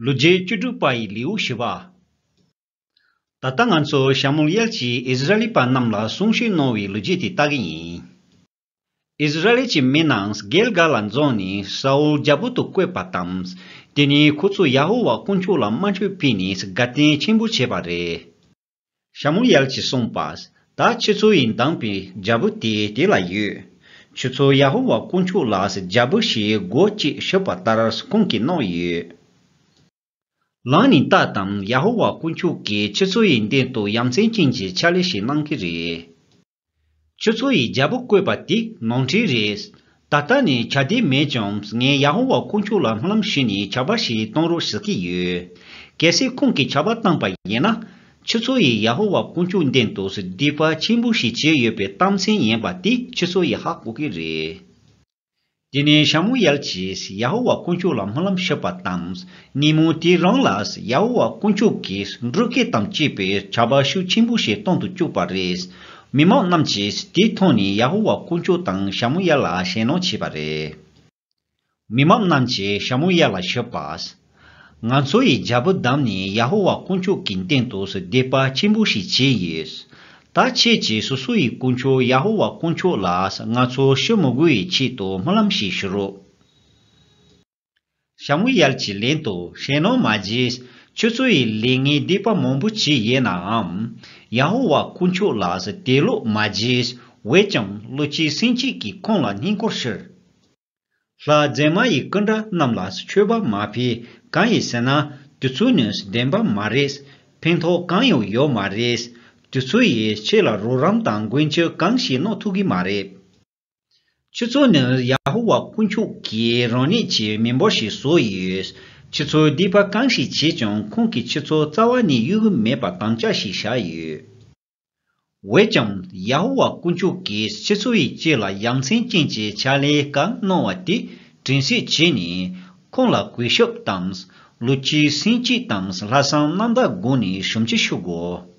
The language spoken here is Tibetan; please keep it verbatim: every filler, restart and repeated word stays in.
ལོ་རྒྱུས་བཅུ་དྲུག་པ་ཡི་ལེའུ་བཞི་པ། ད་ལྟ་ང་ཚོ་ཤ་མུ་ཡལ་གྱིས་ཨིསི་ར་ཨེལ་པ་རྣམས་ལ་གསུང་བཤད་གནང་བའི་ལོ་རྒྱུས་དེ་ལྟ་གི་ཡིན། ཨིསི་ར་ཨེལ་གྱི་མི་རྣམས་གིལ་ག་ལ་འཛོམས་ནས་ས་ཨུལ་རྒྱལ་པོ་དང་བཀོད་པ་དང་། དེ་ནས་ཁོ་ཚོས་ཡ་ཧོ་ཝཱ་དཀོན་མཆོག་ལ་དམར་མཆོད་ཕུལ་ནས་དགའ་སྟོན་ཆེན་པོ་བྱས་པ་རེད། ཤ་མུ་ཡལ་གྱིས་གསུངས་པ། ད་ཁྱེད་ཚོ་ཡིས་འདེམས་པའི་རྒྱལ་པོ་དེ་དེ་ལ་ཡོད། ཁྱེད་ཚོ་ཡ་ཧོ་ཝཱ་དཀོན་མཆོག་ལ་རྒྱལ་པོ་ཞིག་དགོས་ཅེས་ཞུས་པ་ལྟར་ཁོང་གིས་གནང་ཡོད། ལངས་ནས་ལྟ་དང་། ཡ་ཧོ་ཝཱ་དཀོན་མཆོག་གིས་ཁྱེད་ཚོ་ཡི་མདུན་དུ་ཡ་མཚན་ཅན་གྱི་ཕྱག་ལས་ཤིག་གནང་གི་རེད། ཁྱེད་ཚོ་ཡི་རྒྱལ་པོ་བཀོད་པ་དེ་ནོར་འཁྲུལ་རེད། ད་ལྟ་ནས་ཆ་དེ་མེད་ཀྱང་ངས་ཡ་ཧོ་ཝཱ་དཀོན་མཆོག་ལ་སྨོན་ལམ་ཞུས་ནས་ཆར་པ་ཞིག་གཏོང་རོགས་ཞུ་གི་ཡོད། གལ་སྲིད་ཁོང་གིས་ཆར་པ་བཏང་པ་ཡིན་ན། ཁྱེད་ཚོ་ཡིས་ཡ་ཧོ་ཝཱ་དཀོན་མཆོག་མདུན་དུ་སྡིག་པ་ཆེན་པོ་ཞིག་བྱས་ཡོད་པའི་རྟགས་མཚན་ཡིན་པ་དེ་ཁྱེད་ཚོ་ཡིས་ཧ་གོ་གི་རེད། དེ་ནས་ཤ་མུ་ཡལ་གྱིས་ཡ་ཧོ་ཝཱ་དཀོན་མཆོག་ལ་སྨོན་ལམ་ཞུས་པ་དང་། ཉིན་མོ་དེ་རང་ལ་ཡ་ཧོ་ཝཱ་དཀོན་མཆོག་གིས་འབྲུག་སྐད་དང་བཅས་པའི་ཆར་པ་ཤུགས་ཆེན་པོ་ཞིག་གཏོང་དུ་བཅུག་པ་རེད། མི་མང་རྣམས་ཀྱིས་དེ་མཐོང་ནས་ཡ་ཧོ་ཝཱ་དཀོན་མཆོག་དང་ཤ་མུ་ཡལ་ལ་ཞེད་སྣང་བྱས་པ་རེད། མི་མང་རྣམས་ཀྱིས་ཤ་མུ་ཡལ་ལ་ཞུས་པ། ང་ཚོ་ཡི་རྒྱལ་པོ་བདམས་ནས་ཡ་ཧོ་ཝཱ་དཀོན་མཆོག་གི་མདུན་དུ་སྡིག་པ་ཆེན་པོ་ཞིག་བྱས་ཡོད། ད་ཁྱེད་ཀྱིས་སོ་སོ་ཡི་དཀོན་མཆོག་ཡ་ཧོ་ཝཱ་དཀོན་མཆོག་ལ་ང་ཚོ་ཤི་མི་དགོས་པའི་ཆེད་དུ་སྨོན་ལམ་ཞིག་ཞུ་རོགས། ཤ་མུ་ཡལ་གྱིས་ལན་དུ། ཞེད་སྣང་མ་བྱེད། ཁྱོད་ཚོ་ཡི་ལས་ངན་སྡིག་པ་མང་པོ་བྱས་ཡོད་ནའང་། ཡ་ཧོ་ཝཱ་དཀོན་མཆོག་ལ་དད་ལོག་མ་བྱེད། འོན་ཀྱང་ལོ་རྒྱུས་སེམས་བསྐྱེད་ཀྱིས་ཁོང་ལ་བསྙེན་བཀུར་ཞུ། ལྷ་མཛེས་མ་ཡི་སྐུ་འདྲ་རྣམས་ལ་མཆོད་པ་མ་ཕུལ། གང་ཡིན་ཟེར་ན། དེ་ཚོ་ནི་བདེན་པ་མ་རེད། ཕན་ཐོགས་གང་ཡང་ཡོད་མ་རེད། དེ་ཚོ་ཡིས་ཁྱེད་ལ་རོགས་རམ་དང་མགོན་སྐྱབས་གང་ཞིག་གནང་ཐུབ་ཀྱི་མ་རེད། ཁྱེད་ཚོ་ནི་ཡ་ཧོ་ཝཱ་དཀོན་མཆོག་གིས་རང་ཉིད་ཀྱི་མི་འབོར་ཞིག་བཟོས་ཡོད། ཁྱེད་ཚོས་སྡིག་པ་གང་ཞིག་བྱས་ཀྱང་ཁོང་གིས་ཁྱེད་ཚོ་རྩ་བ་ནས་གཡོལ་གྱི་མེད་པ་དམ་བཅའ་ཞིག་བཞག་ཡོད། འོན་ཀྱང་ཡ་ཧོ་ཝཱ་དཀོན་མཆོག་གིས་ཁྱེད་ཚོ་ཡི་ཆེད་ལ་ཡ་མཚན་ཅན་གྱི་ཕྱག་ལས་གང་གནང་བ་དེ་དྲན་གསོ་བྱས་ནས་ཁོང་ལ་གུས་ཞབས་དང་། ལོ་རྒྱུས་སེམས་བསྐྱེད་དང་ལྷག་བསམ་རྣམ་དག་སྒོ་ནས་ཞབས་ཕྱི་ཞུ་དགོས།